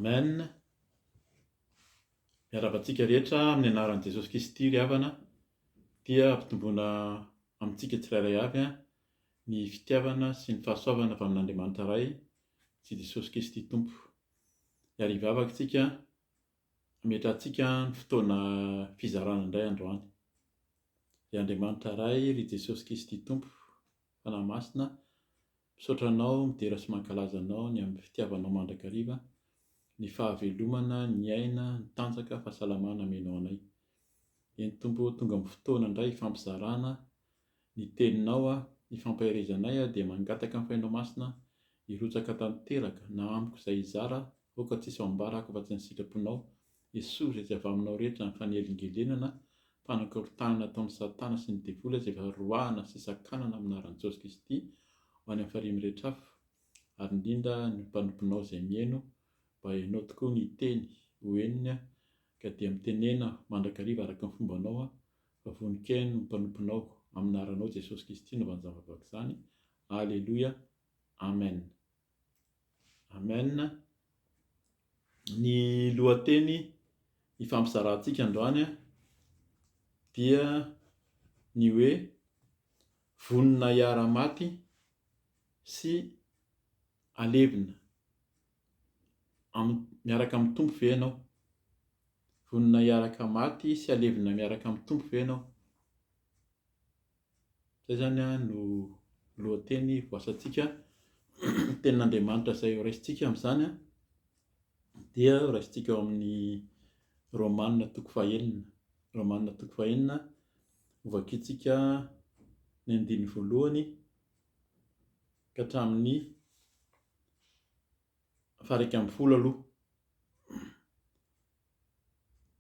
Amen. Miarahaba antsika rehetra amin'ny anaran'i Jesosy Kristy ry havana. Dia ampitomboina amintsika tsirairay avy ny fitiavana sy ny fahasoavana avy amin'Andriamanitra Ray sy Jesosy Kristy Tompo. Ary hivavaka isika hametrahantsika ny fotoana fizarana indray androany. Ry Andriamanitra Ray, ry Jesosy Kristy Tompo, Fanahy Masina, Misaotra Anao, midera sy mankalaza Anao ny amin'ny fitiavanao mandrakariva, ny fahavelomana, ny aina, ny tanjaka, fahasalamana amenao anay. Eny Tompo ô, tonga amin'ny fotoana indray hifampizarana ny Teninao hifampaherezanay aho dia mangataka ny Fahinao Masina hirotsaka tanteraka na amiko izay hizara aoka tsisy ho ambarako afa-tsy ny sitraponao, esory izay tsy avy aminao rehetra ny fanelingelenana, fanakorontanana ataon'i satana sy ny devoly izay efa roahana sy sakanana amin'ny anaran'i Jesosy Kristy ho any amin'ny farihy miretrafo, ary indrindra ny mpanomponao izay mihaino mba ianao tokoa ny hiteny ho henony ka dia mitenena mandrakariva araka ny fombanao fa vonon-keno ny mpanomponao amin'ny anaranao Jesosy Kristy no vanjany vavaka izany Aleloia Amen Amen Ny lohateny ifampizarantsika androany dia ny hoe vonona hiara-maty sy alevina am- miaraka amin'ny Tompo ve ianao? Vonona hiaraka maty sy alevina miaraka amin'ny Tompo ve ianao? Izay izany no lohateny voasantsika. Ny tenin'Andriamanitra izay horaisintsika amin'izany dia horaisintsika ao amin'ny Romana toko fahenina. Romana toko fahenina, hovakintsika ny andininy voalohany ka hatramin'ny faha-11 aloha.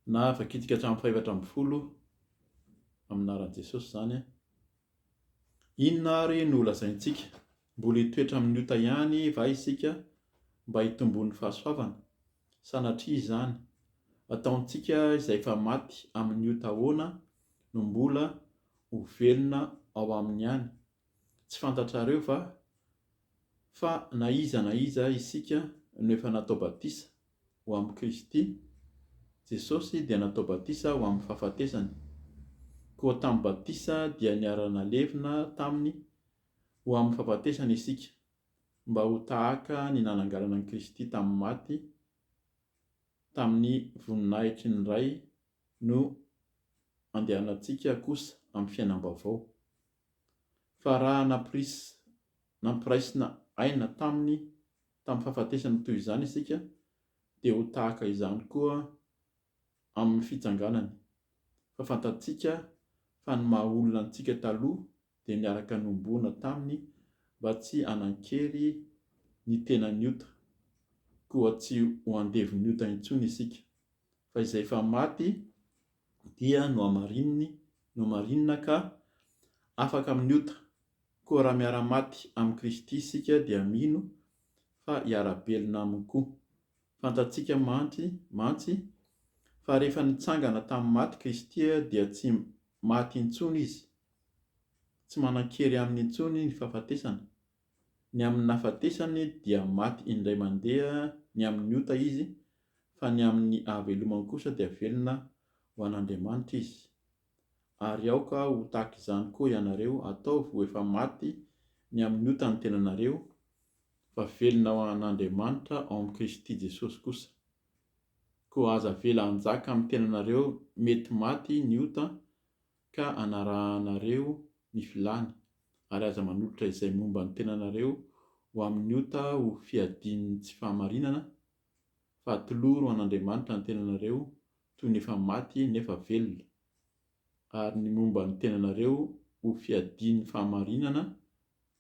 Na vakintsika hatramin'ny faha-14 amin'ny anaran'i Jesosy izany. Inona ary no holazaintsika? Mbola hitoetra amin'ny ota ihany va isika mba hitomboan'ny fahasoavana? Sanatria izany! Ataontsika izay efa maty amin'ny ota ahoana no mbola ho velona ao aminy ihany? Tsy fantatrareo va fa na iza na iza isika no efa natao batisa ho amin'i Kristy, Jesosy dia natao batisa ho amin'ny fahafatesany. Koa tamin'ny batisa dia niara-nalevina taminy ho amin'ny fahafatesana isika, mba ho tahaka ny nananganana an'i Kristy tamin'ny maty tamin'ny voninahitry ny Ray no andehanantsika kosa amin'ny fiainam-baovao. Fa raha nampiraisina aina taminy tamin'ny fahafatesana toy izany isika, dia ho tahaka izany koa amin'ny fitsanganany. Fa fantatsika fa ny maha olona antsika taloha dia niaraka nohomboana taminy mba tsy hanan-kery ny tenan'ny ota, koa tsy ho andevon'ny ota intsony isika. Fa izay efa maty dia nohamarininy, nohamarinina ka afaka amin'ny ota. Koa raha miara-maty amin'i Kristy isika dia mino fa hiara-belona aminy koa. Fantatsika mantsy mantsy fa rehefa nitsangana tamin'ny maty Kristy dia tsy maty intsony Izy. Tsy manan-kery aminy intsony ny fahafatesana. Ny amin'ny nahafatesany dia maty indray mandeha ny amin'ny ota Izy fa ny amin'ny ahavelomany kosa dia velona ho an'Andriamanitra Izy. Ary aoka ho tahaka izany koa ianareo, ataovy ho efa maty ny amin'ny ota ny tenanareo, fa velona ho an'Andriamanitra ao amin'i Kristy Jesosy kosa. Koa aza avela hanjaka amin'ny tenanareo mety maty ny ota ka anarahanareo ny filany, ary aza manolotra izay momba ny tenanareo ho amin'ny ota ho fiadian'ny tsy fahamarinana, fa atoloro an'Andriamanitra ny tenanareo toy ny efa maty nefa velona, ary ny momba ny tenanareo ho fiadian'ny fahamarinana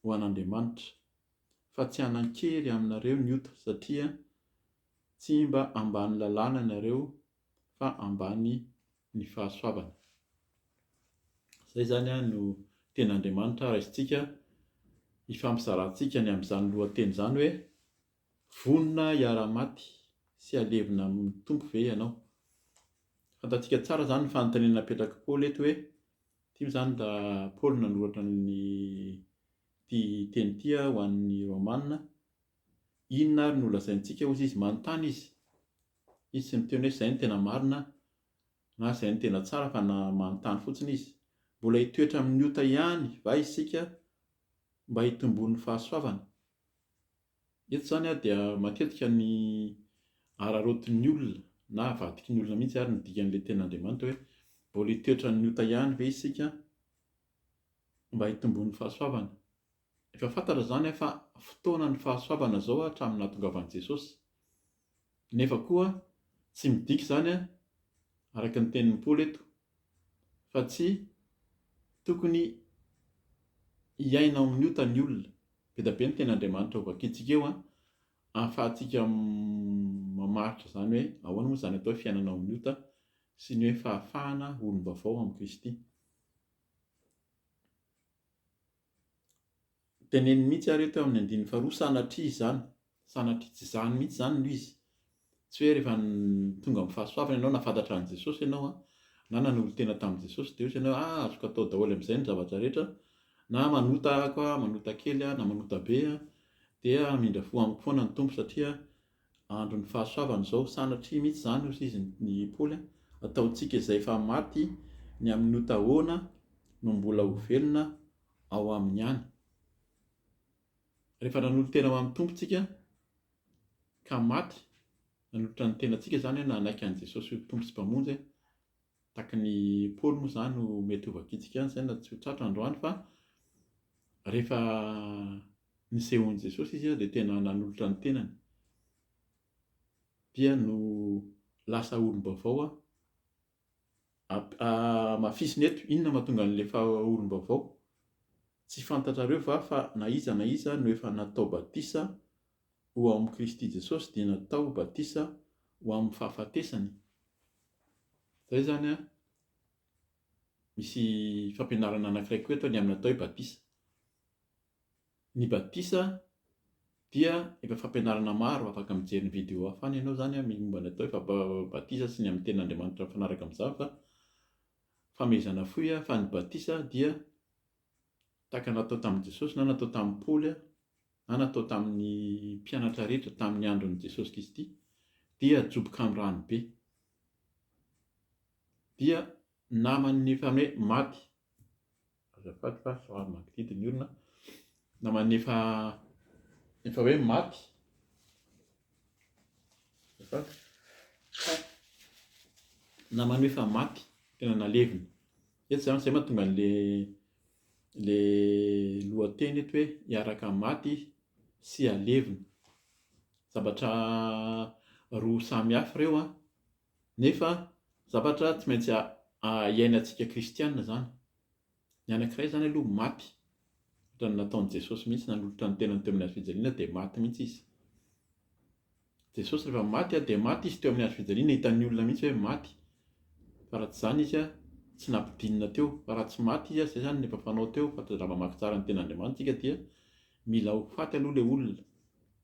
ho an'Andriamanitra, fa tsy hanan-kery aminareo ny ota, satria tsy mba ambany lalàna ianareo fa ambany ny fahasoavana. Izay izany no tenin'Andriamanitra raisintsika hifampizarantsika ny amin'izany lohateny izany hoe Vonona hiara-maty sy halevina amin'ny Tompo ve ianao? Fantatsika tsara izany ny fanontaniana napetrak'i Paoly eto hoe, ity moa izany raha Paoly nanoratra ny ity teny ity ho an'ny Romana, inona ary no holazaintsika hozy izy, manontany izy. Izy tsy miteny hoe izay no tena marina na izay no tena tsara fa na manontany fotsiny izy. Mbola hitoetra amin'ny ota ihany va isika mba hitomboan'ny fahasoavana? Eto izany dia matetika ny araraotin'ny olona na avadiky ny olona mihitsy ary ny dikan'ilay tenin'Andriamanitra hoe mbola hitoetra amin'ny ota ihany ve isika mba hitomboan'ny fahasoavana? Efa fantatra izany fa fotoanan'ny fahasoavana izao hatramin'ny nahatongavan'i Jesosy. Nefa koa tsy midika izany araka ny tenin'i Paoly eto fa tsy tokony hiaina ao amin'ny ota ny olona. Be dia be ny tenin'Andriamanitra ho vakintsika eo ahafahantsika mamaritra izany hoe ahoana moa izany atao hoe fiainana ao amin'ny ota sy ny hoe fahafahana ho olom-baovao amin'i Kristy. Teneniny mihitsy ary eto amin'ny andininy faharoa, sanatria izany, sanatria, tsy izany mihitsy izany no izy. Tsy hoe rehefa tonga amin'ny fahasoavana ianao, nahafantatra an'i Jesosy ianao, na nanolo-tena tamin'i Jesosy, dia hoy ianao hoe, ah, azoko atao daholo amin'izay ny zavatra rehetra, na manota ako aho, manota kely aho, na manota be aho, dia hamindra fo amiko foana ny Tompo satria andron'ny fahasoavana izao. Sanatria mihitsy izany, hoy izy ny Paoly, ataontsika izay efa maty ny amin'ny ota ahoana no mbola ho velona ao aminy ihany. Rehefa nanolo-tena ho amin'ny Tompo tsika ka maty, nanolotra ny tenantsika izany hoe nanaiky an'i Jesosy ho Tompo sy Mpamonjy, tahaka ny Paoly moa izany no mety ho vakintsika any izay na tsy ho tratra androany fa rehefa nisehoan'i Jesosy izy dia tena nanolotra ny tenany dia no lasa olom-baovao Hamafisina eto, inona mahatonga an'ilay faha-olom-baovao? Tsy fantatrareo va fa na iza na iza no efa natao batisa ho ao amin'i Kristy Jesosy dia natao batisa ho amin'ny fahafatesany? Izay izany an, misy fampianarana anankiray koa eto ny amin'ny atao hoe batisa. Ny batisa dia efa fampianarana maro, afaka mijery ny video hafa any ianao izany momba ny atao hoe batisa sy ny amin'ny tenin'Andriamanitra mifanaraka amin'izany fa famehezana fohy fa ny batisa dia tahaka natao tamin'i Jesosy na natao tamin'i Paoly na natao tamin'ny mpianatra rehetra tamin'ny andron'i Jesosy Kristy dia ajoboka amin'ny rano be dia naman'ny efa hoe maty Azafady fa somary mangididy ny orona. Naman'ny efa efa hoe maty. Azafady. Naman'ny efa maty, tena nalevina. Eto izany izay mahatonga an'le le lohateny eto hoe hiaraka maty sy halevina. Zavatra roa samy hafa ireo an. Nefa zavatra tsy maintsy iainantsika kristiana izany. Ny anankiray izany aloha maty, ohatran'ny nataon'i Jesosy mihitsy nanolotra ny tenany teo amin'ny hazo fijaliana dia maty mihitsy izy. Jesosy rehefa maty dia maty izy teo amin'ny hazo fijaliana, hitan'ny olona mihitsy hoe maty. Fa raha tsy izany izy tsy nampidinina teo. Fa raha tsy maty izy, izay izany no efa fanao teo, fa raha mamaky tsara ny tenin'Andriamanitra isika dia mila ho faty aloha ilay olona.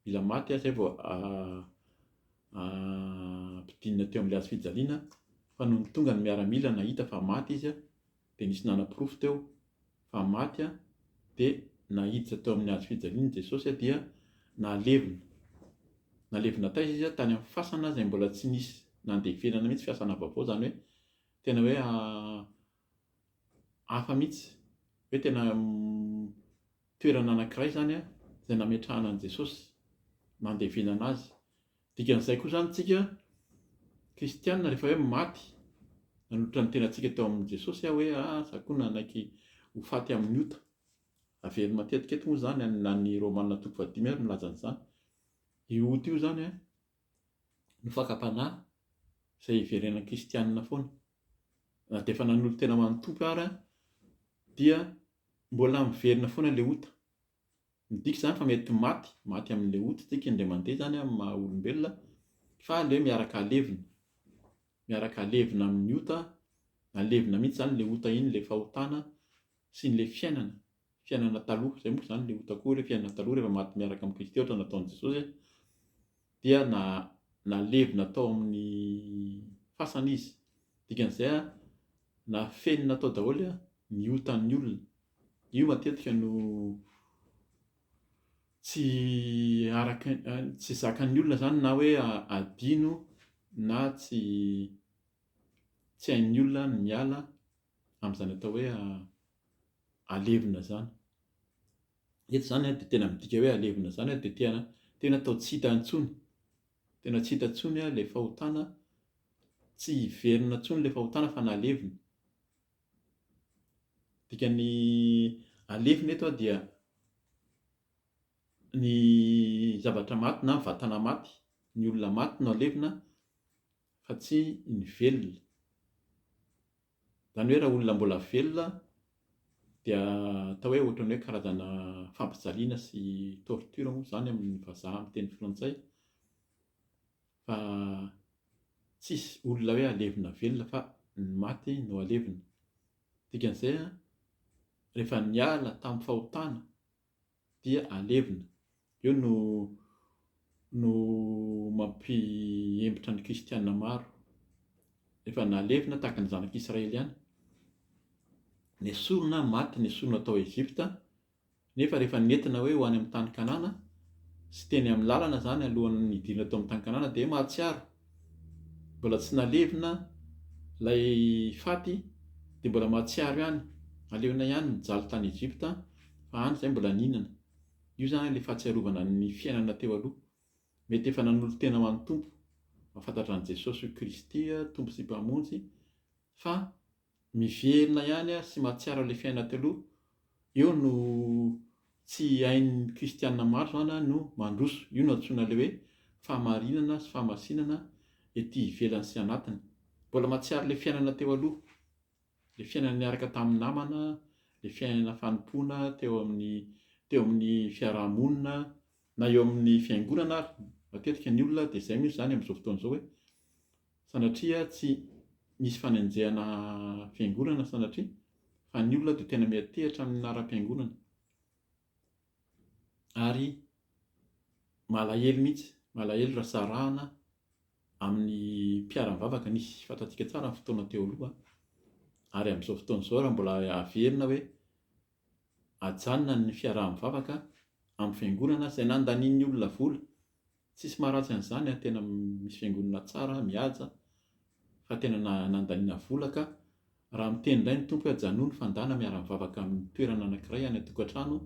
Mila maty izay vao Ampidinina teo amin'ilay hazo fijaliana, fa nony tonga ny miaramila nahita fa maty izy, dia nisy nanaporofo teo fa maty, dia naiditra teo amin'ny hazo fijaliana i Jesosy dia nalevina. Nalevina taiza izy? Tany amin'ny fasana izay mbola tsy nisy nandevenana mihitsy, fiasana vaovao izany hoe tena hoe hafa mihitsy, hoe tena toerana anankiray izany izay nametrahana an'i Jesosy, nandevenana Azy. Dikan'izay koa izany tsika kristiana rehefa hoe maty, nanolotra ny tenantsika teo amin'i Jesosy aho hoe ah za koa nanaiky ho faty amin'ny ota. Averiny matetika eto moa izany na ny Romana toko fahadimy ary milaza an'izany. Io ota io izany no fakam-panahy izay hiverenan'ny kristiana foana. Na dia efa nanolo-tena ho an'ny Tompo ara dia Mbola miverina foana ilay ota. Midika izany fa mety maty, maty amin'ilay ota isika indray mandeha izany amin'ny maha olombelona, fa aleo miaraka alevina. Miaraka alevina amin'ny ota, alevina mihitsy izany ilay ota iny, ilay fahotana sy ilay fiainana, fiainana taloha. Izay moa izany ilay ota koa, ilay fiainana taloha rehefa maty miaraka amin'i Kristy ohatra nataon'i Jesosy dia na nalevina tao amin'ny fasana izy. Dikan'izay nafenina tao daholo ny otan'ny olona. Io matetika no tsy araka tsy zakan'ny olona izany na hoe adino na tsy tsy hain'ny olona ny miala amin'izany atao hoe alevina izany. Eto izany dia tena midika hoe alevina izany dia tena tena atao tsy hita intsony. Tena tsy hita intsony ilay fahotana, tsy hiverina intsony ilay fahotana fa nalevina. Dikan'ny alevina eto dia ny zavatra maty na vatana maty, ny olona maty no alevina fa tsy ny velona. Izany hoe raha olona mbola velona dia atao hoe ohatran'ny hoe karazana fampijaliana sy torture moa izany amin'ny vazaha miteny frantsay fa tsisy olona hoe alevina velona fa ny maty no alevina. Dikan'izay an, rehefa niala tamin'ny fahotana dia alevina. Eo no no mampiembotra ny kristiana maro. Efa nalevina tahaka ny zanak'Israely ihany. Nesorina, maty nesorina tao Egypta, nefa rehefa nentina hoe ho any amin'ny tany Kanana, sy teny amin'ny lalana izany alohan'ny hidirana tao amin'ny tany Kanana dia mahatsiaro mbola tsy nalevina ilay faty dia mbola mahatsiaro ihany, aleona ihany nijaly tany Egypta fa any izay mbola nihinana. Io izany ilay fahatsiarovana ny fiainana teo aloha. Mety efa nanolo-tena ho an'ny Tompo, mahafantatra an'i Jesosy ho Kristy, Tompo sy Mpamonjy, fa miverina ihany sy mahatsiaro ilay fiainana teo aloha, eo no tsy hain'ny kristiana maro izany no mandroso. Io no antsoina ilay hoe fahamarinana sy fahamasinana ety ivelany sy anatiny. Mbola mahatsiaro ilay fiainana teo aloha. Ilay fiainana niaraka tamin'ny namana, ilay fiainana fanompoana teo amin'ny teo amin'ny fiaraha-monina na eo amin'ny fiangonana ary. Matetika ny olona dia izay mihitsy izany amin'izao fotoana izao hoe sanatria tsy misy fanenjehana fiangonana sanatria fa ny olona dia tena miantehitra amin'ny anaram-piangonana ary malahelo mihitsy, malahelo raha sarahana amin'ny mpiara-mivavaka nisy fantatsika tsara ny fotoana teo aloha ary amin'izao fotoana izao raha mbola averina hoe ajanona ny fiaraha-mivavaka amin'ny fiangonana izay nandanian'ny olona vola, tsisy maharatsy an'izany an, tena misy fiangonana tsara, mihaja fa tena nandaniana vola ka raha miteny indray ny Tompo hoe ajanony fandana miara-mivavaka amin'ny toerana anankiray any an-tokantrano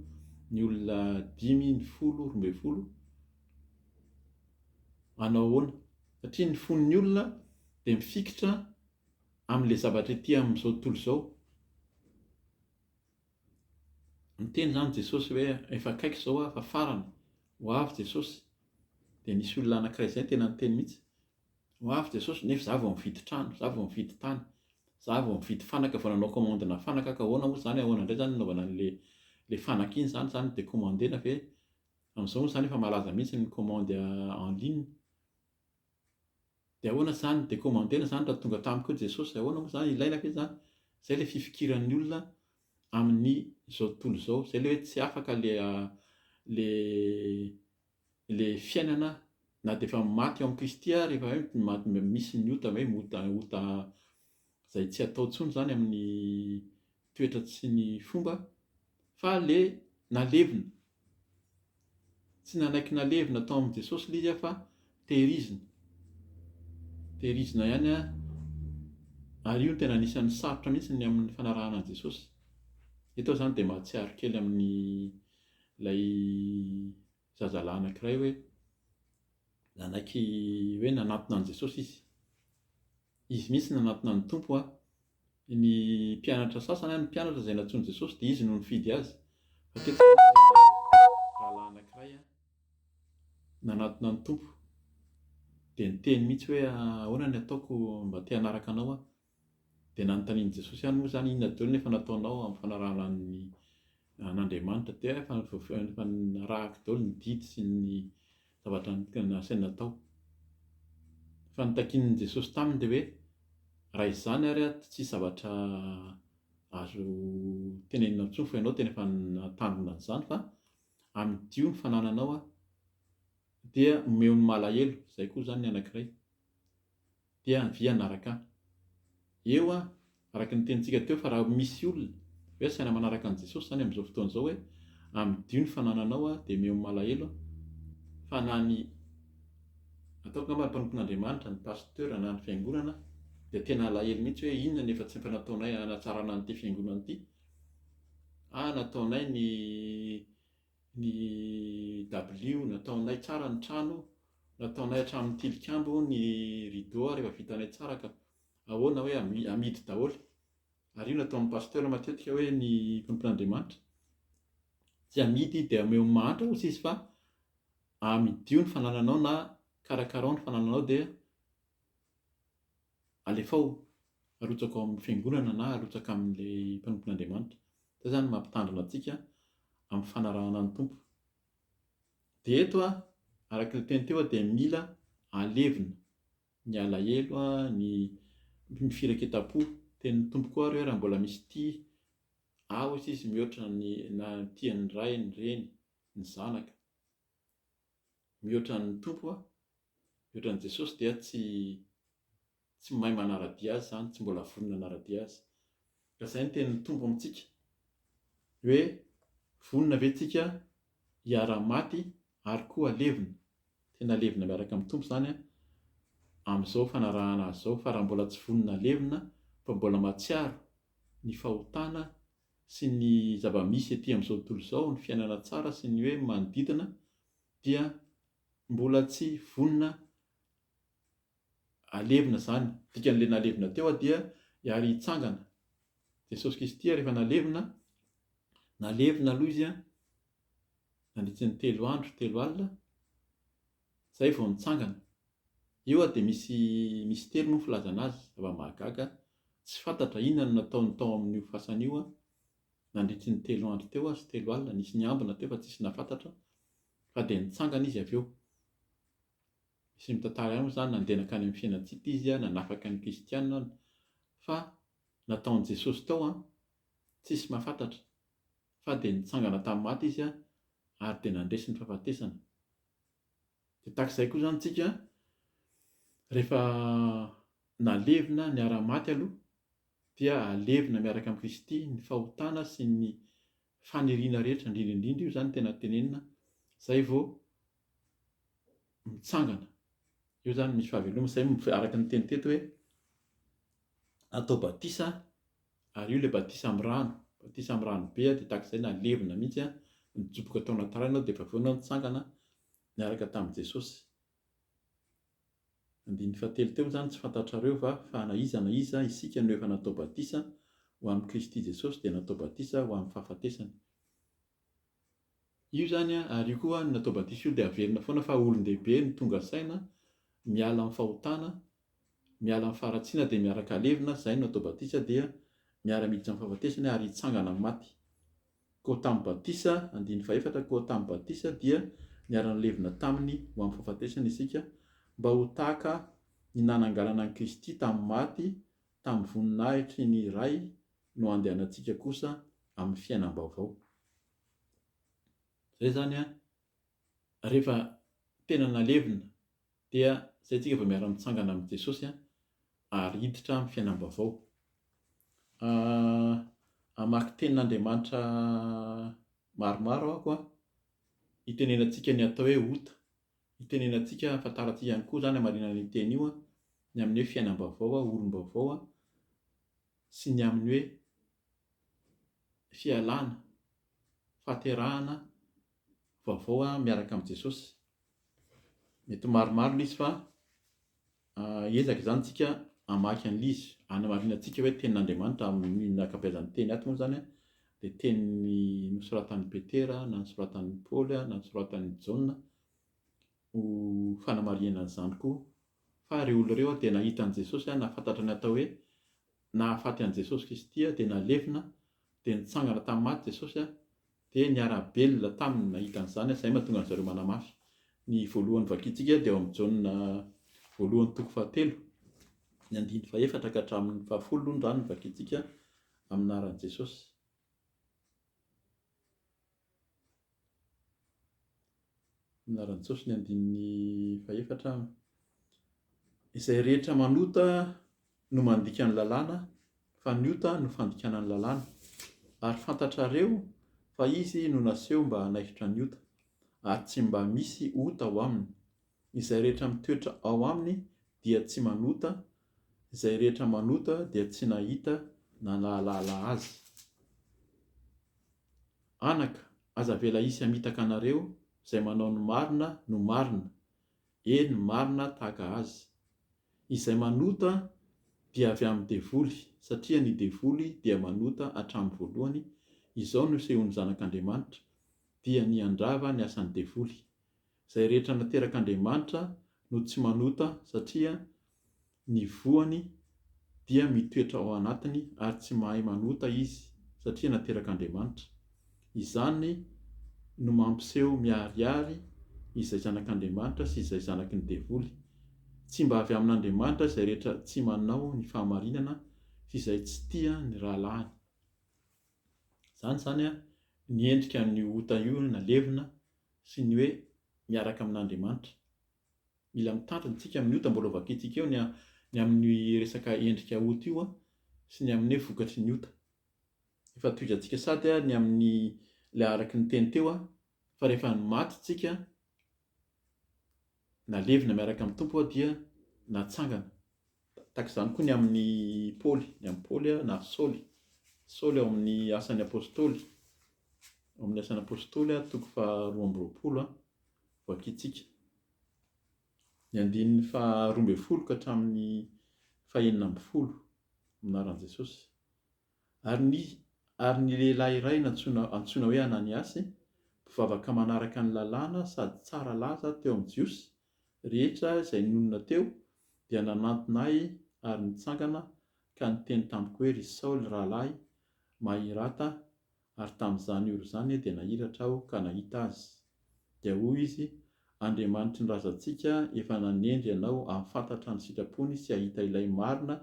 ny olona dimy, ny folo, 12, Manao ahoana? Satria ny fon'ny olona dia mifikitra amin'ilay zavatra ety amin'izao tontolo izao. Niteny izany Jesosy hoe efa akaiky izao aho fa farany, ho avy Jesosy. Dia nisy olona anankiray izay tena niteny mihitsy, ho avy Jesosy nefa izaho vao nividy trano, izaho vao nividy tany, izaho vao nividy fanaka, vao nanao commande-na fanaka ka ahoana moa izany, ahoana indray izany ny nanaovana an'ilay fanaka iny izany, izany decommandena ve? Amin'izao moa izany efa malaza mihitsy ny commande en ligne. Dia ahoana izany decommandena izany raha tonga tamiko eo Jesosy? Ahoana moa izany? Ilaina ve izany? Izay ilay fifikiran'ny olona amin'ny izao tontolo izao. Izay ilay hoe tsy afaka le le le fiainana na dia efa maty ao amin'i Kristy ary efa hoe misy ny ota hoe ota ota izay tsy atao intsony izany amin'ny toetra tsy ny fomba fa le nalevina. Tsy nanaiky nalevina tao amin'i Jesosy ilay izy fa tehirizina. Tehirizina ihany ary io no tena anisan'ny sarotra mihitsy ny amin'ny fanarahana an'i Jesosy. Eto aho izany dia mahatsiaro kely amin'ny ilay zazalahy anankiray hoe nanaiky hoe nanatona an'i Jesosy izy. Izy mihitsy nanatona ny Tompo a. Ny mpianatra sasany, ny mpianatra izay nantsoin'i Jesosy dia izy no nifidy azy. Fa teto izany dia rahalahy anankiray nanatona ny Tompo dia niteny mihitsy hoe ahoana ny ataoko mba te hanaraka anao aho. Dia nanontanian'i Jesosy ihany moa izany inona daholo no efa nataonao amin'ny fanarahana ny an'Andriamanitra. Dia efa efa narahako daholo ny didy sy ny zavatra nasaina natao. Fa ny takian'i Jesosy taminy dia hoe raha izany ary tsy hisy zavatra azo tenenina intsony fa ianao tena efa nahatandrina an'izany fa amidio ny fanananao dia omeo ny malahelo, izay koa izany ny anankiray. dia avia hanaraka ahy. Eo aho, araka ny tenintsika teo fa raha misy olona hoe asaina manaraka an'i Jesosy izany amin'izao fotoana izao hoe amidio ny fanananao aho dia omeo malahelo aho fa na ny Ataoko angamba ny mpanompon'Andriamanitra, ny pasteur na ny fiangonana dia tena alahelo mihitsy hoe inona no efa tsy efa nataonay hanatsarana an'ity fiangonana ity. Ah, nataonay ny ny dabilio, nataonay tsara ny trano, nataonay hatramin'ny tilikambo ny rideau ary efa vitanay tsara ka ahoana hoe amidy daholo. Ary io no ataon'ny pasteur matetika hoe ny mpanompon'Andriamanitra tsy amidy dia omeo ny mahantra hozy izy fa amidio ny fanananao na karakarao ny fanananao dia alefao arotsaka ao amin'ny fiangonana na arotsaka amin'ilay mpanompon'Andriamanitra. Izay izany no mampitandrina antsika amin'ny fanarahana ny Tompo. Dia eto araka ilay teny teo dia mila alevina ny alahelo, ny ny firaiketam-po. Tenin'ny Tompo koa ary hoe raha mbola misy tia ahy hoy izy mihoatra ny na tia ny ray, ny reny, ny zanaka mihoatra ny Tompo, mihoatra an'i Jesosy dia tsy tsy mahay manara-dia Azy izany, tsy mbola vonona hanara-dia Azy. Ka izay ny tenin'ny Tompo amintsika hoe vonona ve tsika hiara-maty ary koa halevina? Tena levona miaraka amin'ny Tompo izany amin'izao fanarahana Azy izao fa raha mbola tsy vonona halevina fa mbola mahatsiaro ny fahotana sy ny zava-misy ety amin'izao tontolo izao, ny fiainana tsara sy ny hoe manodidina dia mbola tsy vonona alevina izany. Dikan'ilay nalevina teo dia ary hitsangana. Jesosy Kristy rehefa nalevina, nalevina aloha izy nandritry ny telo andro, telo alina, izay vao nitsangana. Io dia misy mistery moa ny filazana azy, zava-mahagaga, tsy fantatra inona no nataony tao amin'io fasana io nandritry ny telo andro teo sy telo alina, nisy niambina teo fa tsisy nahafantatra fa dia nitsangana izy avy eo. Misy mitantara ihany moa izany nandeha nankany amin'ny fiainan-tsita izy nanafaka ny kristiana fa nataon'i Jesosy tao an, tsisy mahafantatra fa dia nitsangana tamin'ny maty izy ary dia nandresy ny fahafatesana. Dia tahaka izay koa izany tsika rehefa nalevina niara-maty aloha dia alevina miaraka amin'i Kristy ny fahotana sy ny faniriana rehetra indrindra indrindra io izany tena tenenina izay vao mitsangana. Eo izany misy fahavelomana, izay araka ny teny teto hoe atao batisa ary io ilay batisa amin'ny rano, batisa amin'ny rano be dia tahaka izay nalevina mihitsy, nijoboka tao anaty rano ianao dia efa avy eo ianao nitsangana niaraka tamin'i Jesosy. Andininy fahatelo teo izany, tsy fantatrareo va fa na iza na iza isika no efa natao batisa ho amin'i Kristy Jesosy dia natao batisa ho amin'ny fahafatesany. Io izany an, ary io koa ny natao batisa io dia averina foana fa olon-dehibe no tonga saina, miala amin'ny fahotana, miala amin'ny faharatsiana dia miaraka alevina, izay no atao batisa dia miara-miditra amin'ny fahafatesana ary hitsangana amin'ny maty. Koa tamin'ny batisa, andininy fahefatra, koa tamin'ny batisa dia niara-nilevina taminy ho amin'ny fahafatesana isika, mba ho tahaka ny nananganana an'i Kristy tamin'ny maty tamin'ny voninahitry ny Ray no andehanantsika kosa amin'ny fiainam-baovao. Izay izany an, rehefa tena nalevina dia izay tsika vao miara-mitsangana amin'i Jesosy an, ary hiditra amin'ny fiainam-baovao. Hamaky tenin'Andriamanitra maromaro aho an, hitenenantsika ny atao hoe ota, hitenenantsika, hahafantarantsika ihany koa izany hamarinana an'io teny io an, ny amin'ny hoe fiainam-baovao, olom-baovao sy ny amin'ny hoe fialana, fahaterahana vaovao miaraka amin'i Jesosy. Mety ho maromaro ilay izy fa hiezaka izany isika hamaky an'ilay izy, hanamarinantsika hoe tenin'Andriamanitra amin'ny ankabeazan'ny teny ato moa izany dia teny nosoratan'i Petera na nosoratan'i Paoly na nosoratan'i Jaona ho fanamarihana an'izany koa fa ireo olona ireo dia nahita an'i Jesosy, nahafantatra ny atao hoe nahafaty an'i Jesosy Kristy dia nalevina dia nitsangana tamin'ny maty Jesosy dia niara-belona taminy nahita an'izany, izay mahatonga an'zareo manamafy. Ny voalohany vakintsika dia ao amin'ny Jaona voalohany toko fahatelo, ny andininy fahefatra ka hatramin'ny fahafolo aloha izany no vakintsika amin'ny anaran'i Jesosy. Anaran'i Jesosy ny andininy fahefatra. Izay rehetra manota no mandika ny lalàna, fa ny ota no fandikana ny lalàna. Ary fantatrareo fa izy no naseho mba hanaisotra ny ota, ary tsy mba misy ota ao aminy. Izay rehetra mitoetra ao aminy dia tsy manota, izay rehetra manota dia tsy nahita na nahalala azy. Anaka, aza avela hisy hamitaka anareo, izay manao ny marina no marina, eny, marina tahaka azy. Izay manota dia avy amin'ny devoly, satria ny devoly dia manota hatramin'ny voalohany, izao no isehoan'ny Zanak'Andriamanitra, dia ny handrava ny asan'ny devoly. Izay rehetra naterak'Andriamanitra no tsy manota satria ny voany dia mitoetra ao anatiny ary tsy mahay manota izy satria naterak'Andriamanitra. Izany no mampiseho miharihary izay zanak'Andriamanitra sy izay zanaky ny devoly. Tsy mba avy amin'Andriamanitra izay rehetra tsy manao ny fahamarinana sy izay tsy tia ny rahalahiny. Izany izany ny endrika an'io ota io nalevina sy ny hoe miaraka amin'Andriamanitra. Mila mitandrina isika amin'ny ota, mbola ho vakintsika eo ny ny amin'ny resaka endrika ota io sy ny amin'ny hoe vokatry ny ota. Efa tohizantsika sady ny amin'ny ilay araka ny teny teo fa rehefa maty tsika nalevina miaraka amin'ny Tompo dia natsangana. Tahaka izany koa ny amin'i Paoly, ny amin'i Paoly na Saoly. Saoly ao amin'ny Asan'ny Apostoly, ao amin'ny Asan'ny Apostoly toko faha 22, vakintsika. Ny andininy faha 12 ka hatramin'ny faha-16, amin'ny anaran'i Jesosy. Ary ny ary ny lehilahy iray nantsoina antsoina hoe Ananiasy, mpivavaka manaraka ny lalàna sady tsara laza teo amin'ny Jiosy rehetra izay nonina teo, dia nanantona ahy ary nitsangana ka niteny tamiko hoe, Ry Saoly rahalahy, mahirata, ary tamin'izany ora izany dia nahiratra aho ka nahita azy. Dia hoy izy, Andriamanitry ny razantsika efa nanendry anao hahafantatra ny sitrapony sy hahita ilay marina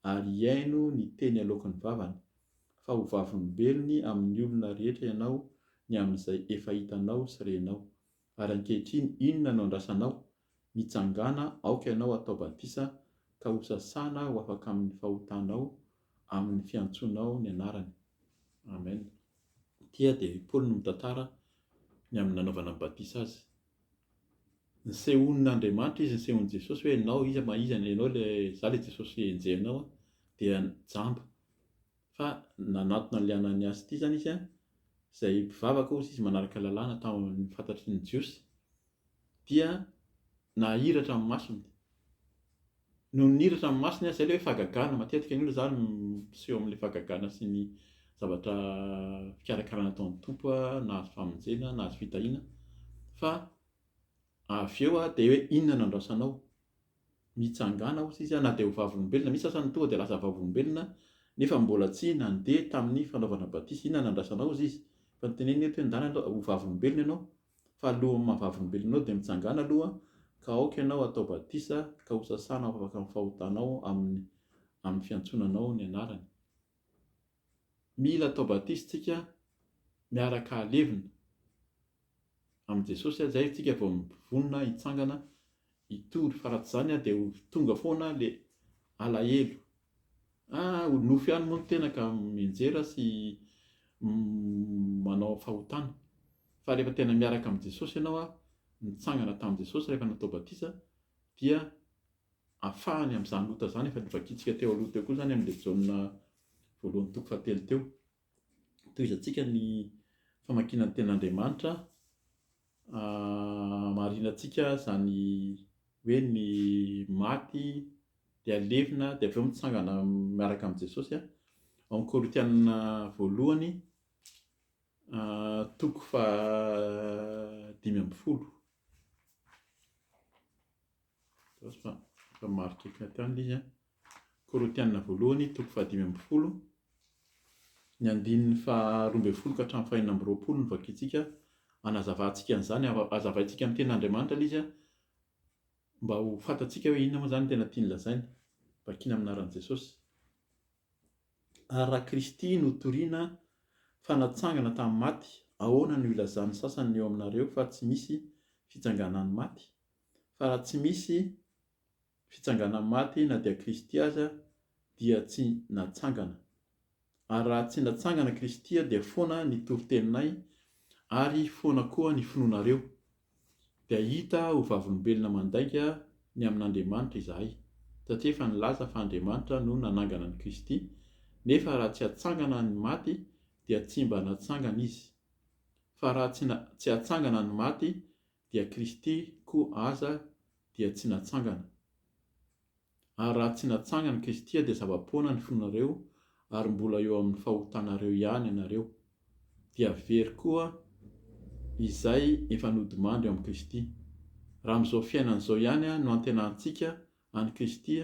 ary hihaino ny teny aloaky ny vavany, fa ho vavolombelony amin'ny olona rehetra ianao ny amin'izay efa hitanao sy renao. Ary ankehitriny inona no andrasanao? Mitsangàna, aoka ianao hatao batisa ka hosasana ho afaka amin'ny fahotanao amin'ny fiantsoanao ny anarany. Amen. Ity dia i Paoly no mitantara ny amin'ny nanaovana ny batisa azy. Nisehoan'Andriamanitra izy, nisehoan'i Jesosy hoe ianao iza ma iza ianao ilay izaho ilay Jesosy enjehinao dia jamba. Fa nanatona an'ilay Ananiasy ity izany izy izay mpivavaka hozy izy manaraka lalàna tao amin'ny fantatry ny Jiosy dia nahiratra ny masony. Nony nihiratra ny masony aho, izay ilay hoe fahagagana, matetika ny olona izany miseho amin'ilay fahagagana sy ny zavatra fikarakarana ataon'ny Tompo, nahazo famonjena, nahazo fitahiana, fa avy eo dia hoe inona no andrasanao? Mitsangàna hozy izy na dia ho vavolombelona, misy sasany tonga dia lasa vavolombelona nefa mbola tsy nandeha tamin'ny fanaovana batisa, inona no andrasanao hozy izy? Fa noteneniny eto hoe ndana aloha ho vavolombelona ianao, Fa alohan'ny maha vavolombelona anao dia mitsangàna aloha ka aoka ianao hatao batisa ka ho sasana ho afaka amin'ny fahotanao amin'ny amin'ny fiantsoana anao ny anarany. Mila atao batisa tsika miaraka halevina amin'i Jesosy zay tsika vao mivonona hitsangana hitory fa raha tsy izany dia ho tonga foana le alahelo. Ah, ho nofy ihany moa ny tena ka mianjera sy manao fahotana. Fa rehefa tena miaraka amin'i Jesosy ianao, nitsangana tamin'i Jesosy rehefa natao batisa, dia afahany amin'izany ota izany, efa novakintsika teo aloha teo koa izany amin'ilay Jaona voalohany toko fahatelo teo. Tohizantsika ny famakiana ny tenin'Andriamanitra, Hamarinantsika izany hoe ny maty dia alevina dia avy eo mitsangana miaraka amin'i Jesosy. Ao amin'ny Korintiana voalohany toko faha-15. Fa efa marika ato ihany ilay izy an. Korintiana voalohany toko faha-15, ny andininy faha-12 ka hatramin'ny faha-26 no vakintsika, hanazavantsika an'izany, hazavaintsika amin'ny tenin'Andriamanitra ilay izy an, mba ho fantatsika hoe inona moa izany no tena tiany lazaina. Vakina amin'ny anaran'i Jesosy. Ary raha Kristy no torina fa natsangana tamin'ny maty, ahoana no ilazan'ny sasany eo aminareo fa tsy misy fitsanganan'ny maty? Fa raha tsy misy fitsanganan'ny maty na dia Kristy aza dia tsy natsangana. Ary raha tsy natsangana Kristy dia foana ny toriteninay ary foana koa ny finoanareo. Dia hita ho vavolombelona mandainga ny amin'Andriamanitra izahay, satria efa nilaza fa Andriamanitra no nanangana an'i Kristy, nefa raha tsy hatsangana ny maty dia tsy mba natsangana Izy. Fa raha tsy tsy hatsangana ny maty dia Kristy koa aza dia tsy natsangana. Ary raha tsy natsangana Kristy dia zava-poana ny finoanareo ary mbola eo amin'ny fahotanareo ihany ianareo. Dia very koa izay efa nodimandry ao amin'i Kristy. Raha amin'izao fiainana izao ihany no antenantsika an'i Kristy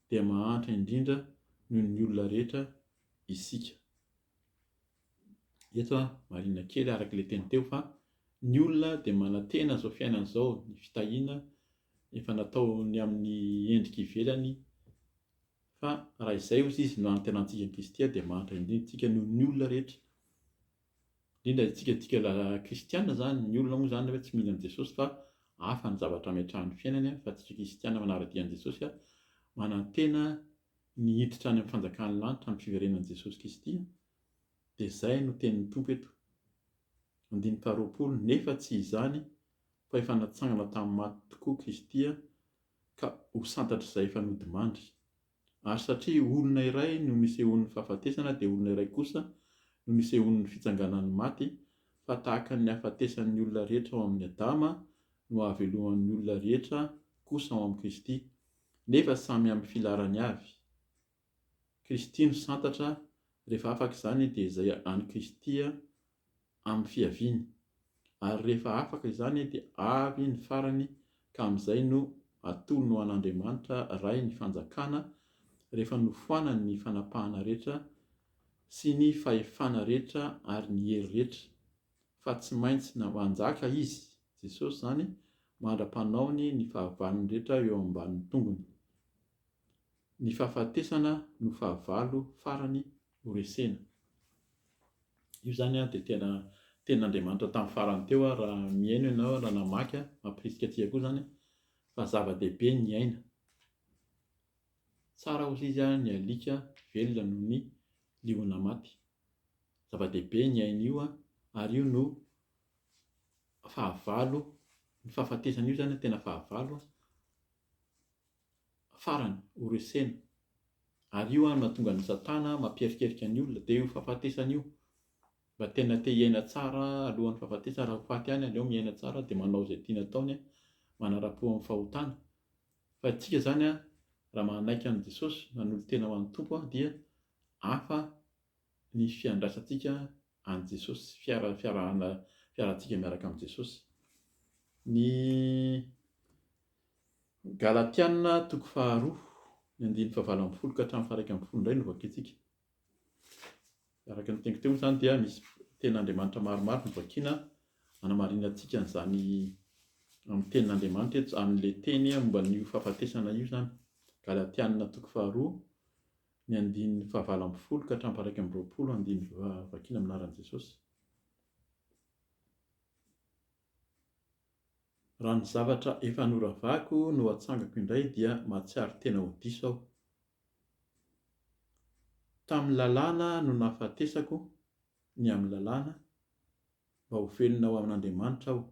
dia mahantra indrindra noho ny olona rehetra isika. Eto marihina kely araka ilay teny teo fa ny olona dia manantena izao fiainana izao, ny fitahiana efa nataony amin'ny endrika ivelany fa raha izay hozy izy no anantenantsika an'i Kristy dia mahantra indrindra isika noho ny olona rehetra. Indrindra isika tika kristiana izany, ny olona moa izany hoe tsy mino an'i Jesosy fa hafa ny zavatra ametrahany fiainany fa tsika kristiana manara-dia an'i Jesosy manantena ny hiditra any amin'ny fanjakan'ny lanitra amin'ny fiverenan'i Jesosy Kristy dia izay no tenin'ny Tompo eto. Andininy faharoapolo, Nefa tsy izany, fa efa natsangana tamin'ny maty tokoa Kristy ka ho santatr'izay efa nodimandry. Ary satria olona iray no nisehoan'ny fahafatesana dia olona iray kosa no nisehoan'ny fitsanganan'ny maty, fa tahaka ny hahafatesan'ny olona rehetra ao amin'i Adama no hahaveloman'ny olona rehetra kosa ao amin'i Kristy. Nefa samy amin'ny filaharany avy. Kristy no santatra, rehefa afaka izany dia izay an'i Kristy amin'ny fiaviany. Ary rehefa afaka izany dia avy ny farany ka amin'izay no atolony ho an'Andriamanitra Ray ny fanjakana rehefa nofoanany ny fanapahana rehetra sy ny fahefana rehetra ary ny hery rehetra. Fa tsy maintsy manjaka Izy, Jesosy izany, mandra-panaony ny fahavalony rehetra eo ambanin'ny tongony. Ny fahafatesana no fahavalo farany ho resena. Io izany dia tena tenin'Andriamanitra tamin'ny farany teo raha mihaino ianao, raha namaky, mampirisika antsika koa izany fa zava-dehibe ny aina. Tsara hozy izy ny alika velona noho ny liona maty. Zava-dehibe ny aina io ary io no fahavalo, ny fahafatesana io izany tena fahavalo farany ho resena. Ary io no mahatonga an'i Satana mampierikerika ny olona, dia io fahafatesana io. Mba tena te hiaina tsara alohan'ny fahafatesana, raha ho faty ihany aleo miaina tsara dia manao izay tiana ataony, manara-po amin'ny fahotana. Fa isika izany raha manaiky an'i Jesosy, manolo-tena ho an'ny Tompo dia hafa ny fiandrasantsika an'i Jesosy, fiara, fiarahana, fiarahantsika miaraka amin'i Jesosy. Ny Galatiana toko faharoa, ny andininy fahavalo ambin'ny folo ka hatramin'ny faha-iraika ambin'ny folo indray no vakintsika. Araka ny teniko teo moa izany dia misy tenin'Andriamanitra maromaro no vakiana hanamarinantsika an'izany amin'ny tenin'Andriamanitra eto, amin'ilay teny momba an'io fahafatesana io izany. Galatiana toko faharoa, ny andininy fahavalo ambin'ny folo ka hatramin'ny faha-iraika amby roapolo, andininy vakiana amin'ny anaran'i Jesosy. Raha ny zavatra efa noravako no atsangako indray dia mahatsiaro tena ho diso aho. Tamin'ny lalàna no nahafatesako ny amin'ny lalàna, mba ho velona ho amin'Andriamanitra aho.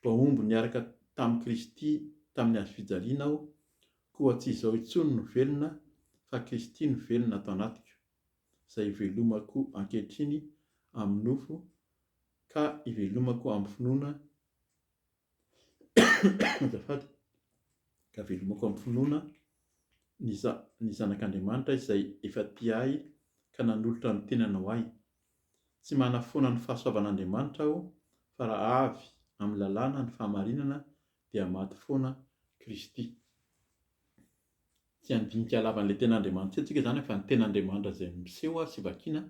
Voahombo niaraka tamin'i Kristy tamin'ny hazofijaliana aho, koa tsy izao intsony no velona, fa Kristy no velona ato anatiko, izay ivelomako ankehitriny amin'ny nofo, ka ivelomako amin'ny finoana, azafady, ka velomako amin'ny finoana ny za, ny Zanak'Andriamanitra izay efa tia ahy ka nanolotra ny tenany ho ahy. Tsy manafoana ny fahasoavan'Andriamanitra aho, fa raha avy amin'ny lalàna ny fahamarinana dia maty foana Kristy. Tsy handinika lava an'ilay ten'Andriamanitra eo tsika izany fa ny ten'Andriamanitra izay miseho sy vakiana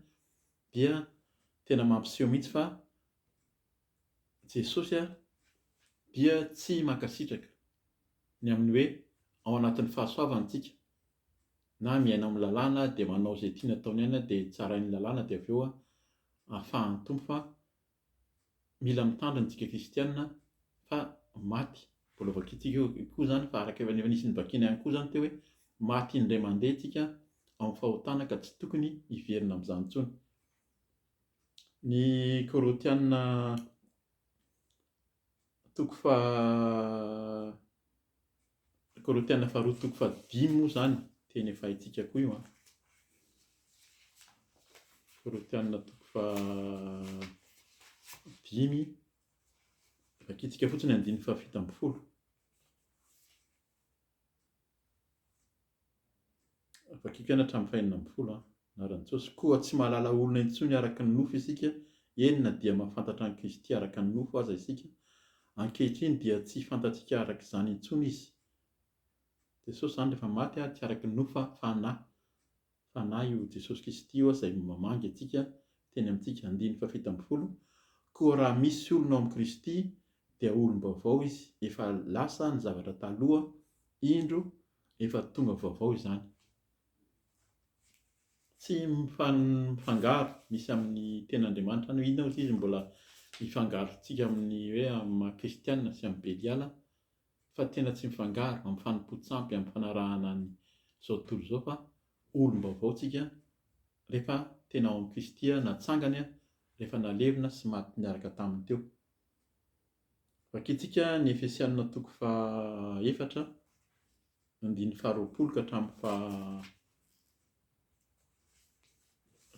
dia tena mampiseho mihitsy fa Jesosy dia tsy mankasitraka ny amin'ny hoe ao anatin'ny fahasoavana tsika na miaina amin'ny lalàna dia manao izay tiany ataony ihany dia tsarain'ny lalàna dia avy eo afahan'ny Tompo fa mila mitandrina tsika kristiana fa maty mbola vakintsika eo koa izany fa araka efa nisy novakiana ihany koa izany teo hoe maty indray mandeha tsika ao amin'ny fahotana ka tsy tokony hiverina amin'izany intsony. Ny Korintiana Toko faha Korintiana faharoa toko fahadimy moa izany, teny efa haintsika koa io an. Korintiana toko fahadimy, vakintsika fotsiny andininy fahafito ambin'ny folo. Vakiko ihany hatramin'ny fahenina ambin'ny folo an. Anaran'i Jesosy. Koa tsy mahalala olona intsony araka ny nofo isika, eny na dia mahafantatra an'i Kristy araka ny nofo aza isika, ankehitriny dia tsy fantatsika araka izany intsony Izy. Jesosy izany rehefa maty tsy araka ny nofo fa fanahy. Fanahy io Jesosy Kristy io izay mamangy antsika, miteny amintsika. Andininy fahafito ambin'ny folo, Koa raha misy olona ao amin'i Kristy dia olom-baovao izy, efa lasa ny zavatra taloha, indro efa tonga vaovao izany. Tsy mifangaro misy amin'ny tenin'Andriamanitra any hoe inona ozy izy mbola hifangarontsika amin'ny hoe amin'ny maha kristiana sy amin'ny beliala fa tena tsy mifangaro amin'ny fanompoan-tsampy amin'ny fanarahana ny izao tontolo izao fa olom-baovao tsika rehefa tena ao amin'i Kristy natsangany rehefa nalevina sy maty niaraka taminy teo. Vakintsika ny Efesianina toko faha efatra andininy faha 20 ka hatramin'ny faha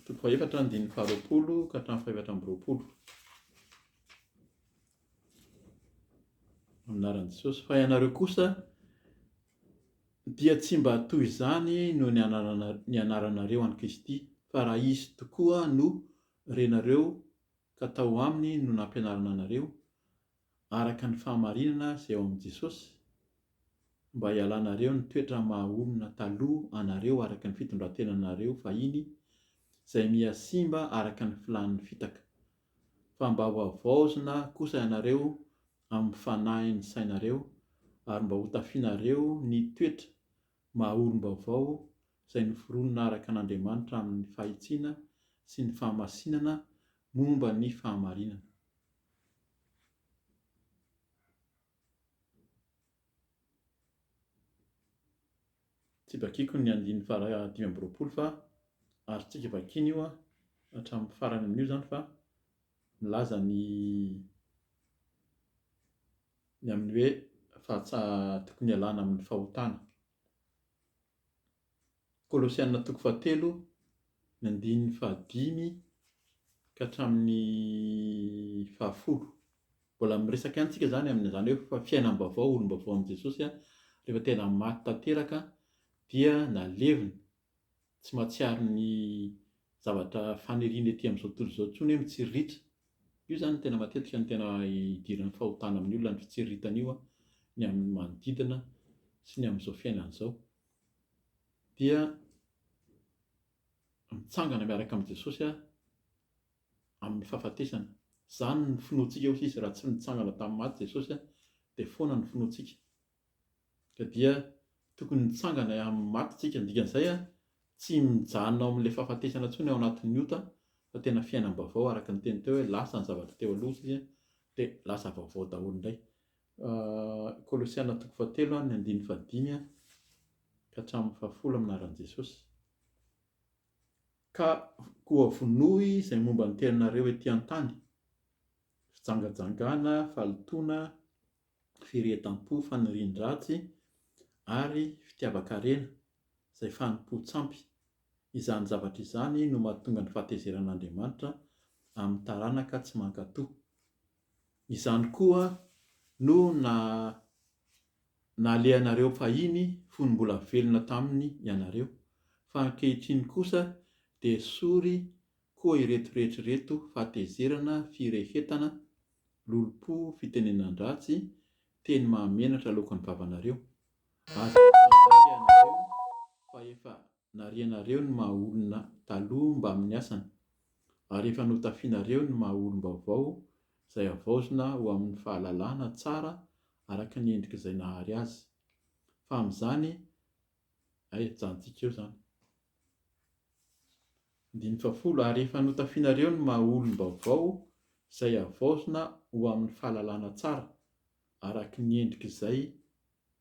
toko faha efatra andininy faha 20 ka hatramin'ny faha 24. Amin'ny anaran'i Jesosy. Fa ianareo kosa dia tsy mba toy izany no nianaranareo an'i Kristy, fa raha Izy tokoa no renareo ka tao aminy no nampianarana anareo, araka ny fahamarinana izay ao amin'i Jesosy, mba hialanareo ny toetra maha-olona taloha anareo araka ny fitondran-tenanareo fahiny, izay miha-simba araka ny filàn'ny fitaka. Fa mba hohavaozina kosa ianareo amin'ny fanahin'ny sainareo, ary mba hotafianareo ny toetra maha-olom-baovao izay noforonina araka an'Andriamanitra amin'ny fahitsiana sy ny fahamasinana momba ny fahamarinana. Tsy vakiko ny andininy faha 25 fa azontsika vakiana io hatramin'ny farany amin'io izany fa milaza ny ny amin'ny hoe fa tokony hialana amin'ny fahotana. Kolosiana toko fahatelo, ny andininy fahadimy ka hatramin'ny fahafolo. Mbola miresaka ihany tsika izany amin'izany hoe fiainam-baovao, olom-baovao amin'i Jesosy rehefa tena maty tanteraka dia nalevina, tsy mahatsiaro ny zavatra faniriana ety amin'izao tontolo izao intsony hoe mitsiriritra. Io izany no tena matetika no tena idiran'ny fahotana amin'ny olona, ny fitsiriritana io, ny amin'ny manodidina sy ny amin'izao fiainana izao. Dia mitsangana miaraka amin'i Jesosy amin'ny fahafatesana. Izany ny finoantsika hoy izy, raha tsy nitsangana tamin'ny maty Jesosy dia foana ny finoantsika. Ka dia tokony mitsangana amin'ny maty tsika. Ny dikan'izay tsy mijanona ao amin'ilay fahafatesana intsony ao anatin'ny ota fa tena fiainam-baovao araka ny teny teo hoe lasa ny zavatra teo aloha izy dia lasa vaovao daholo indray. Kolosiana toko fahatelo ny andininy fahadimy ka hatramin'ny fahafolo amin'ny anaran'i Jesosy. Ka koa vonoy izay momba ny tenanareo ety an-tany, fijangajangana, fahalotoana, firehetam-po, fanirian-dratsy ary fitiavan-karena, izay fanompoan-tsampy. Izany zavatra izany no mahatonga ny fahatezeran'Andriamanitra amin'ny taranaka tsy mankatò. Izany koa no na nalehanareo fahiny fony mbola velona taminy ianareo, fa ankehitriny kosa dia esory koa ireto rehetra ireto, fahatezerana, firehetana, lolompo, fitenenan-dratsy, teny mahamenatra aloakan'ny vavanareo. Aza mifandainga ianareo fa efa narianareo ny maha olona taloha mbamin'ny asany, ary efa notafianareo ny maha olom-baovao izay havaozina ho amin'ny fahalalana tsara araka ny endrik'izay nahary azy. Fa amin'izany, hay ajanontsika eo izany. Andininy fahafolo, Ary efa notafianareo ny maha olom-baovao izay havaozina ho amin'ny fahalalana tsara araka ny endrik'izay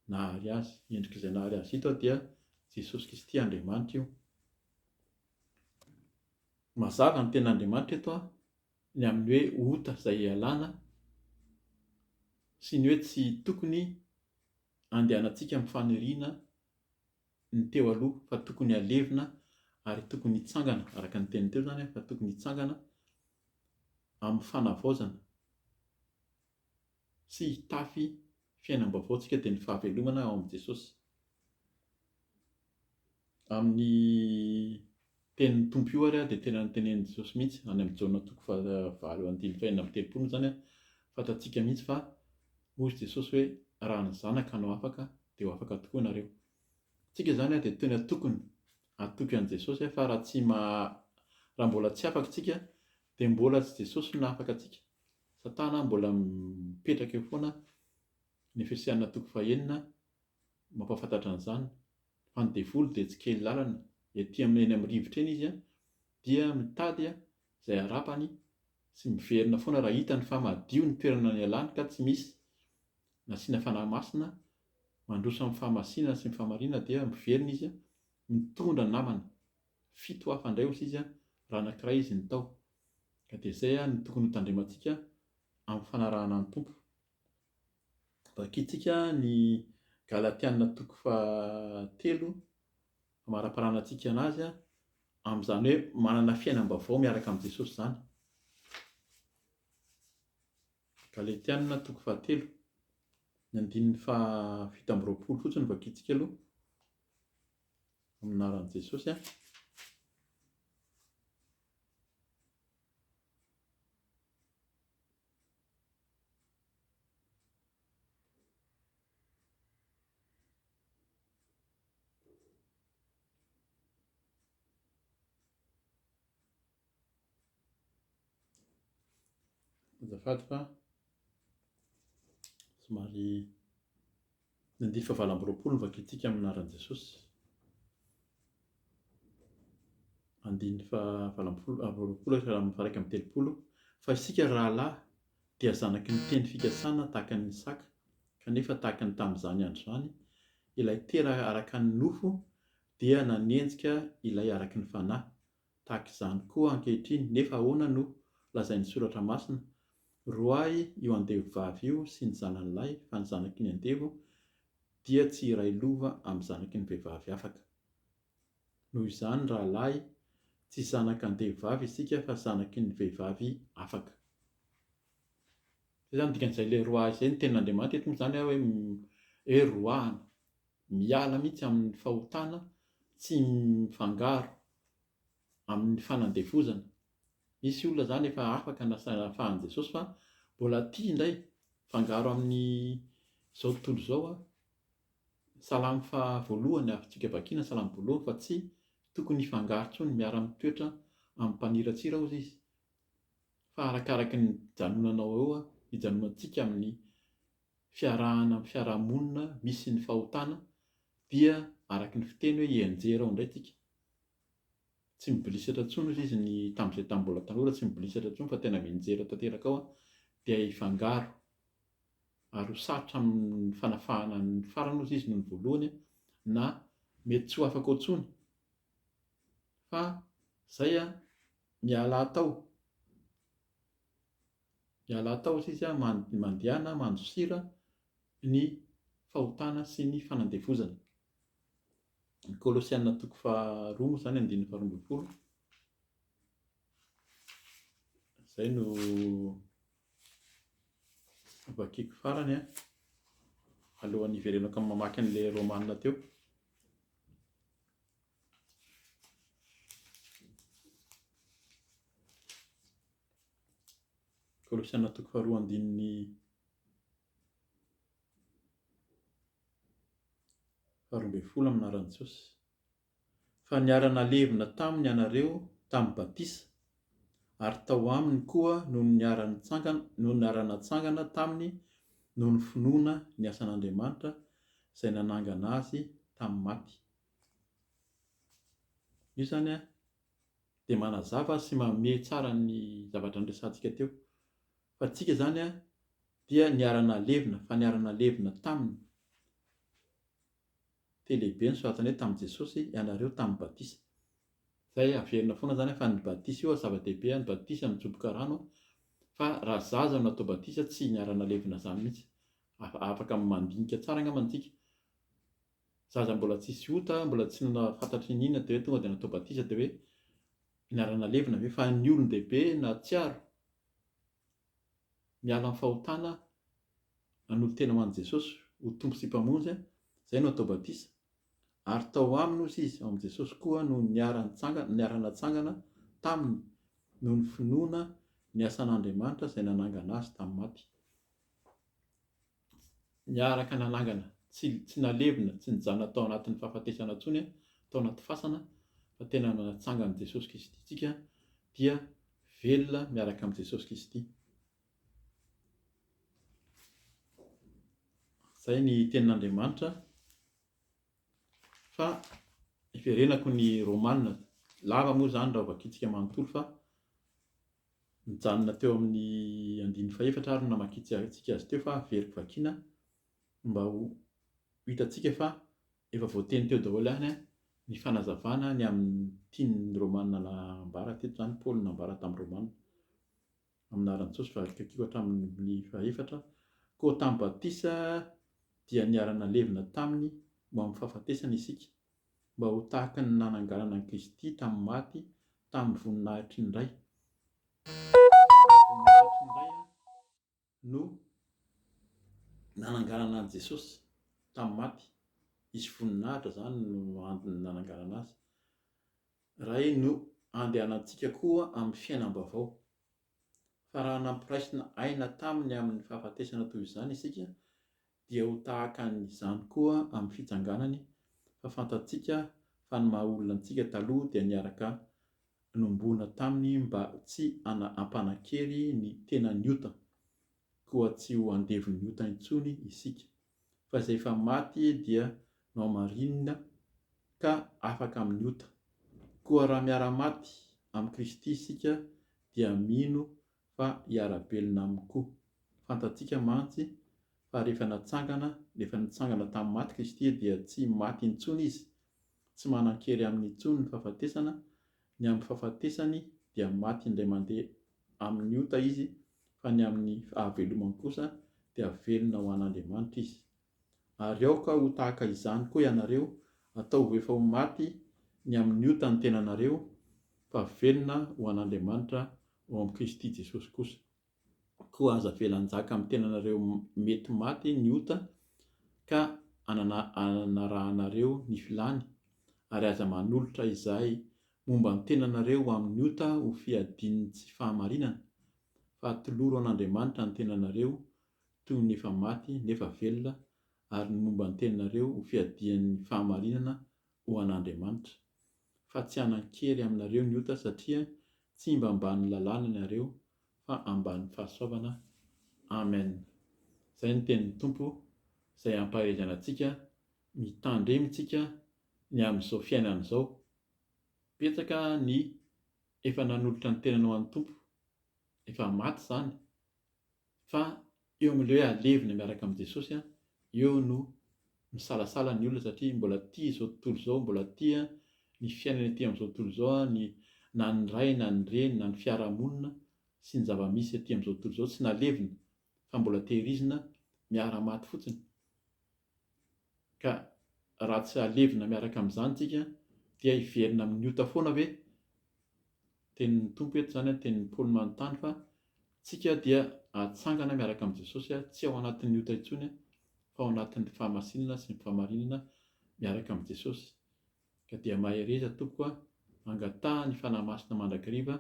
nahary azy. Ny endrik'izay nahary azy eto dia Jesosy Kristy Andriamanitra io. Mazava ny tenin'Andriamanitra eto ny amin'ny hoe ota izay ialana. Sy ny hoe tsy tokony andehanantsika amin'ny faniriana ny teo aloha fa tokony halevina ary tokony hitsangana, araka ny teny teo izany fa tokony hitsangana amin'ny fanavaozana sy hitafy fiainam-baovao tsika dia ny fahavelomana ao amin'i Jesosy. Amin'ny tenin'ny Tompo io ary dia tena notenenin'i Jesosy mihitsy any amin'ny Jaona toko fahavalo andininy faha-36 moa izany, fantatsika mihitsy fa hoy Jesosy hoe raha ny Zanaka no afaka dia ho afaka tokoa ianareo. Tsika izany dia tena tokony hatoky an'i Jesosy fa raha tsy raha mbola tsy afaka tsika dia mbola tsy Jesosy no nahafaka antsika. Satana mbola mipetraka eo foana, ny Efesiana toko fahenina mampahafantatra an'izany fa ny devoly dia tsy kely lalana, ety amin'ny eny amin'ny rivotra eny izy dia mitady izay harapany sy miverina foana raha hitany fa madio ny toerana nialany ka tsy misy nasiana fanahy masina, mandroso amin'ny fahamasinana sy ny fahamarinana dia miverina izy mitondra namana fito hafa indray hozy izy raha anankiray izy ny tao ka dia izay no tokony hotandremantsika amin'ny fanarahana ny Tompo. Vakintsika ny Galatiana toko fahatelo, hamaraparanantsika anazy amin'izany hoe manana fiainam-baovao miaraka amin'i Jesosy izany. Galatiana toko fahatelo, ny andininy faha-27 fotsiny no vakintsika aloha, amin'ny anaran'i Jesosy. Azafady fa somary ny andininy fahavalo amby roapolo no vakintsika amin'ny anaran'i Jesosy. Andininy fahavalo ambin'ny folo, 20 hatramin'ny faha-31, Fa isika ry rahalahy dia zanaky ny teny fikasana tahaka an'i Isaka, kanefa tahaka ny tamin'izany andro izany, ilay teraka araka ny nofo dia nanenjika ilay araka ny fanahy, tahaka izany koa ankehitriny, nefa ahoana no lazain'ny Soratra Masina, Roahy io andevovavy io sy ny zanany lahy, fa ny zanaky ny andevo dia tsy hiray lova amin'ny zanaky ny vehivavy afaka. Noho izany, rahalahy, tsy zanak'andevovavy isika fa zanaky ny vehivavy afaka. Izay izany dikan'izay ilay roahy izay, ny tenin'Andriamanitra eto moa izany hoe hoe roahana, miala mihitsy amin'ny fahotana, tsy mifangaro amin'ny fanandevozana. Misy olona izany efa afaka nafahan'i Jesosy fa mbola tia indray mifangaro amin'izao tontolo izao Salamo faha voalohany azontsika vakiana salamo voalohany fa tsy tokony hifangaro intsony miara mitoetra amin'ny mpaniratsira hozy izy fa arakaraky ny hijanonanao eo hijanonantsika amin'ny fiarahana amin'ny fiarahamonina misy ny fahotana dia araky ny fiteny hoe hianjera ao indray tsika tsy mibilisatra intsony hozy izy ny tamin'izay tamin'ny mbola tanora tsy mibilisatra intsony fa tena mianjera tanteraka ao dia hifangaro ary ho sarotra amin'ny fanafahana ny farany ozy izy noho ny voalohany na mety tsy ho afaka ao intsony fa zay a mialà tao mialà tao ozy izy a mandehana mandosira ny fahotana sy ny fanandevozana ny Kolosiana toko faharoa moa izany andininy faharoa ambin'ny folo zay no Vakiko farany an, alohan'ny hiverenako amin'ny mamaky an'ilay Romana teo. Kolosiana toko faharoa andininy 12 amin'ny anaran'i Jesosy. Fa niara-nalevina taminy ianareo tamin'ny batisa, ary tao aminy koa no niara-nitsangana, no niara-natsangana taminy noho ny finoana ny asan'Andriamanitra izay nanangana azy tamin'ny maty. Io izany dia manazava sy manome tsara ny zavatra niresahantsika teo. Fa tsika izany dia niara-nalevina, fa niara-nalevina taminy. Te lehibe ny soratany hoe tamin'i Jesosy ianareo tamin'ny batisa. Zay averina foana zany fa ny batisa io zava-dehibe ny batisa mijoboka rano fa raha zaza no atao batisa tsy niara-nalevina zany mihitsy. Afaka mandinika tsara angamba isika. Zaza mbola tsisy ota, mbola tsy nahafantatra n'inona dia hoe tonga dia natao batisa dia hoe niara-nalevina ve? Fa ny olon-dehibe nahatsiaro miala amin'ny fahotana nanolo-tena ho an'i Jesosy ho Tompo sy Mpamonjy, izay no atao batisa. Ary tao aminy hozy izy, ao amin'i Jesosy koa no niara-nitsangana, niara-natsangana taminy noho ny finoana ny asan'Andriamanitra izay nanangana azy tamin'ny maty. Niaraka nanangana, tsy, tsy nalevina, tsy nijanona tao anatin'ny fahafatesana intsony, tao anaty fasana, fa tena natsangan'i Jesosy Kristy tsika, dia velona miaraka amin'i Jesosy Kristy. Izay ny tenin'Andriamanitra fa hiverenako ny Romana. Lava moa izany raha vakintsika manontolo fa nijanona teo amin'ny andininy fahefatra ary no namakintsika azy teo fa averiko vakiana mba ho hitantsika fa efa voateny teo daholo ihany ny fanazavana ny amin'ny tian'ny Romana nambara teto izany, Paoly nambara tamin'ny Romana. Amin'ny anaran'i Jesosy fa akaiky hatramin'ny fahefatra, koa tamin'ny batisa dia niara-nalevina taminy ho amin'ny fahafatesana isika, mba ho tahaka ny nananganana an'i Kristy tamin'ny maty tamin'ny voninahitry ny Ray. Voninahitry ny Ray no nananganana an'i Jesosy tamin'ny maty. Hisy voninahitra izany no antony nananganana azy. Ray no andehanantsika koa amin'ny fiainam-baovao. Fa raha nampiraisina aina taminy amin'ny fahafatesana toy izany isika, dia ho tahaka an'izany koa amin'ny fitsanganany, fa fantatsika fa ny maha-olona antsika taloha dia niaraka nombona taminy mba tsy hampanan-kery ny tenan'ny ota, koa tsy ho andevon'ny ota intsony isika. Fa izay efa maty dia nohamarinina ka afaka amin'ny ota. Koa raha miara-maty amin'i Kristy isika dia mino fa hiara-belona aminy koa. Fantatsika mantsy fa rehefa natsangana, rehefa nitsangana tamin'ny maty Kristy dia tsy maty intsony Izy, tsy manan-kery aminy intsony ny fahafatesana, ny amin'ny fahafatesany dia maty indray mandeha amin'ny ota Izy, fa ny amin'ny fahavelomany kosa dia velona ho an'Andriamanitra Izy. Ary aoka ho tahaka izany koa ianareo, ataovy efa ho maty ny amin'ny ota ny tenanareo, fa velona ho an'Andriamanitra ao amin'i Kristy Jesosy kosa. Koa aza avela hanjaka amin'ny tenanareo mety maty ny ota, ka hanarahanareo ny filany, ary aza manolotra izay momba ny tenanareo ho amin'ny ota ho fiadian'ny tsy fahamarinana, fa atoloro an'Andriamanitra ny tenanareo toy ny efa maty nefa velona, ary ny momba ny tenanareo ho fiadian'ny fahamarinana ho an'Andriamanitra. Fa tsy hanan-kery aminareo ny ota satria tsy mba ambanin'ny lalàna ianareo fa ambanin'ny fahasoavana. Amen. Izay ny tenin'ny Tompo izay ampaherezana antsika, mitandremy tsika ny amin'izao fiainana izao. Betsaka ny efa nanolotra ny tenany ho an'ny Tompo, efa maty izany, Fa eo amin'ilay hoe alevina miaraka amin'i Jesosy an, eo no misalasala ny olona satria mbola tia izao tontolo izao, mbola tia ny fiainana ety amin'izao tontolo izao an, ny na ny ray na ny reny na ny fiarahamonina sy ny zava-misy ety amin'izao tontolo izao tsy nalevina fa mbola tehirizina miara-maty fotsiny. Ka raha tsy alevina miaraka amin'izany tsika dia hiverina amin'ny ota foana ve? Tenin'ny Tompo eto izany, tenin'i Paoly manontany fa tsika dia atsangana miaraka amin'i Jesosy, tsy ao anatin'ny ota intsony fa ao anatin'ny fahamasinana sy ny fahamarinana miaraka amin'i Jesosy. Ka dia mahereza tompoko a, angataha ny Fanahy Masina mandrakariva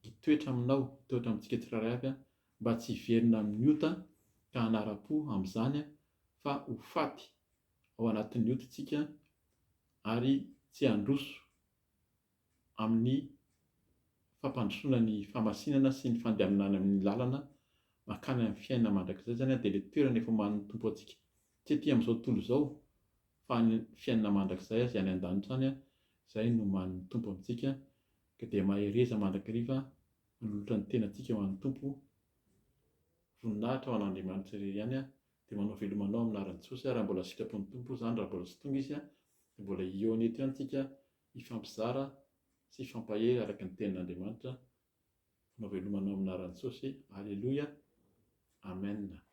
hitoetra aminao, hitoetra amintsika tsirairay avy mba tsy hiverina amin'ny ota ka hanara-po amin'izany fa ho faty ao anatin'ny ota tsika ary tsy handroso amin'ny fampandrosoana ny fahamasinana sy ny fandehanana any amin'ny lalana mankany amin'ny fiainana mandrakizay izany dia ilay toerana efa omanin'ny Tompo antsika. Tsy ety amin'izao tontolo izao fa any fiainana mandrakizay izay any an-danitra any izay no omanin'ny Tompo amintsika ka dia mahereza mandrakariva manolotra ny tenantsika ho an'ny Tompo. Voninahitra ho an'Andriamanitra irery ihany dia manao veloma anao amin'ny anaran'i Jesosy raha mbola sitrapon'ny Tompo izany raha mbola tsy tonga Izy dia mbola hihaona eto ihany tsika hifampizara sy hifampahery araka ny tenin'Andriamanitra. Manao veloma anao amin'ny anaran'i Jesosy. Aleloia. Amen.